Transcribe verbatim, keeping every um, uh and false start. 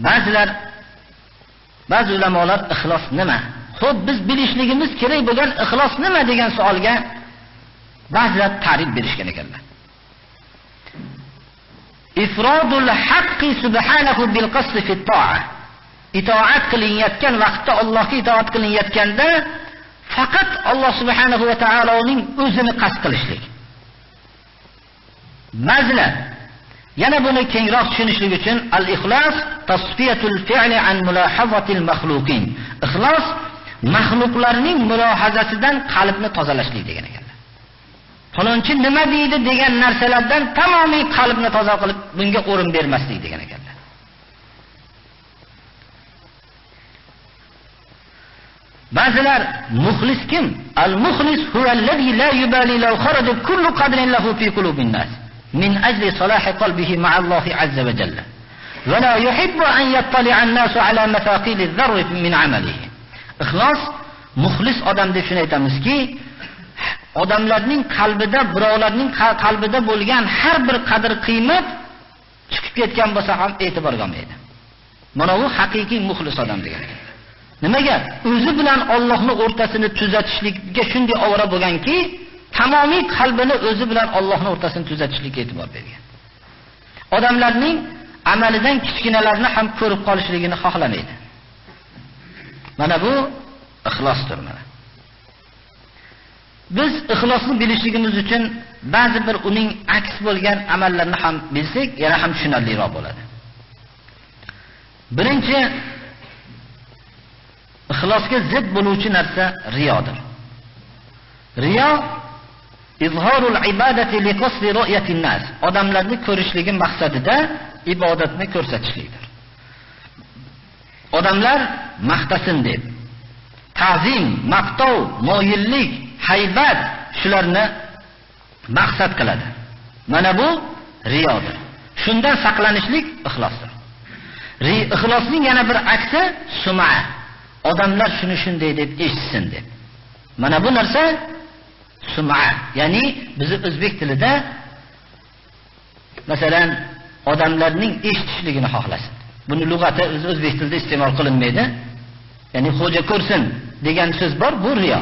بەزىلەر، بەزى ئۆلەمالار «ئىخلاس نېمە؟ خوپ، بىز بىلىشلىكىمىز كېرەك بولغان ئىخلاس نېمە؟» دېگەن سوئالغا بەزىلەر تەرىپ بېرىشكەن ئىكەنلەر. «إفراد الحق سبحانه بالقصد في الطاعة». ئىتائەت قىلىنىۋاتقان ۋاقىتتا، ئاللاھقا ئىتائەت قىلىنىۋاتقاندا پەقەت ئاللاھ سۇبھانەھۇ ۋە تائالانىڭ ئۆزىنى قەست قىلىشلىك. بەزىلەر يەنە بۇنى كەڭرەك چۈشىنىشلىك ئۈچۈن، «الإخلاص تصفية الفعل عن ملاحظة المخلوقين». ئىخلاس مەخلۇقلارنىڭ مۇلاھازىسىدىن قەلبنى تازىلاشلىق دېگەن ئىكەنلەر. پالانچى نېمە دەيدۇ دېگەن نەرسىلەردىن تامامىي قەلبنى تازا قىلىپ، بۇنىڭغا ئورۇن بەرمەسلىك دېگەن ئىكەنلەر. بەزىلەر مۇخلىس كىم؟ «المخلص هو الذي لا يبالي لو خرجت كل قدر له في قلوب الناس من أجل صلاح قلبه مع الله عز وجل ولا يحب أن يطلع الناس على مثاقيل الذر من عمله». ئىخلاس، مۇخلىس ئادەم دەپ شۇنى ئېيتىمىزكى، ئادەملەرنىڭ قەلبىدە، بىراۋلارنىڭ قە-، قەلبىدە بولغان ھەر بىر قەدىر قىممەت چىقىپ كەتكەن بولسا ھەم ئېتىبار قىلمايدۇ. مانا بۇ ھەقىقىي مۇخلىس ئادەم دېگەن گەپ. نېمىگە؟ ئۆزى بىلەن ئاللاھنى ئورتىسىنى تۈزەتىشلىككە شۇنداق ئاۋارە بولغانكى، تامامىي قەلبىنى ئۆزى بىلەن ئاللاھنى ئورتىسىنى تۈزەتىشلىككە ئېتىبار بەرگەن. ئادەملەرنىڭ ئەمەلىدىن كىچىككىنىلەرنى ھەم كۆرۈپ قالىشلىقىنى خالىمايدۇ. مانا بۇ ئىخلاستۇر، مانا. بىز ئىخلاسنى بىلىشلىكىمىز ئۈچۈن بەزى بىر ئۇنىڭ ئەكسى بولغان ئەمەللەرنى ھەم بىلسەك، يەنە ھەم چۈشىنەرلىكراق بولىدۇ. بىرىنچى، ئىخلاسقا زىت بولۇۋچى نەرسە رىيادۇر. رىيا، «إظهار العبادة لقصد رؤية الناس». ئادەملەرنى كۆرۈشلىكى مەقسىتىدە ئىبادەتنى كۆرسىتىشلىكتۇر. ئادەملەر ماختىسۇن دەپ، تازىم، ماختاۋ، مايىللىق، ھەيۋەت، شۇلارنى مەقسەت قىلىدۇ. مانا بۇ رىيادۇر. شۇندىن ساقلىنىشلىك ئىخلاستۇر. رى-، ئىخلاسنىڭ يەنە بىر ئەكسى سۇمئە. ئادەملەر شۇنى شۇنداق دەپ ئېشىتسۇن دەپ. مانا بۇ نەرسە سۇمئە. يەنى بىز ئۆزبېك تىلىدا مەسىلەن، ئادەملەرنىڭ ئېشىتىشلىكىنى خالىسۇن. بۇنى لۇغەتتە ئۆز-، ئۆزبېك تىلىدا ئىستېمال قىلىنمايدۇ. يەنى خوجا كۆرسۇن دېگەن سۆز بار، بۇ رىيا.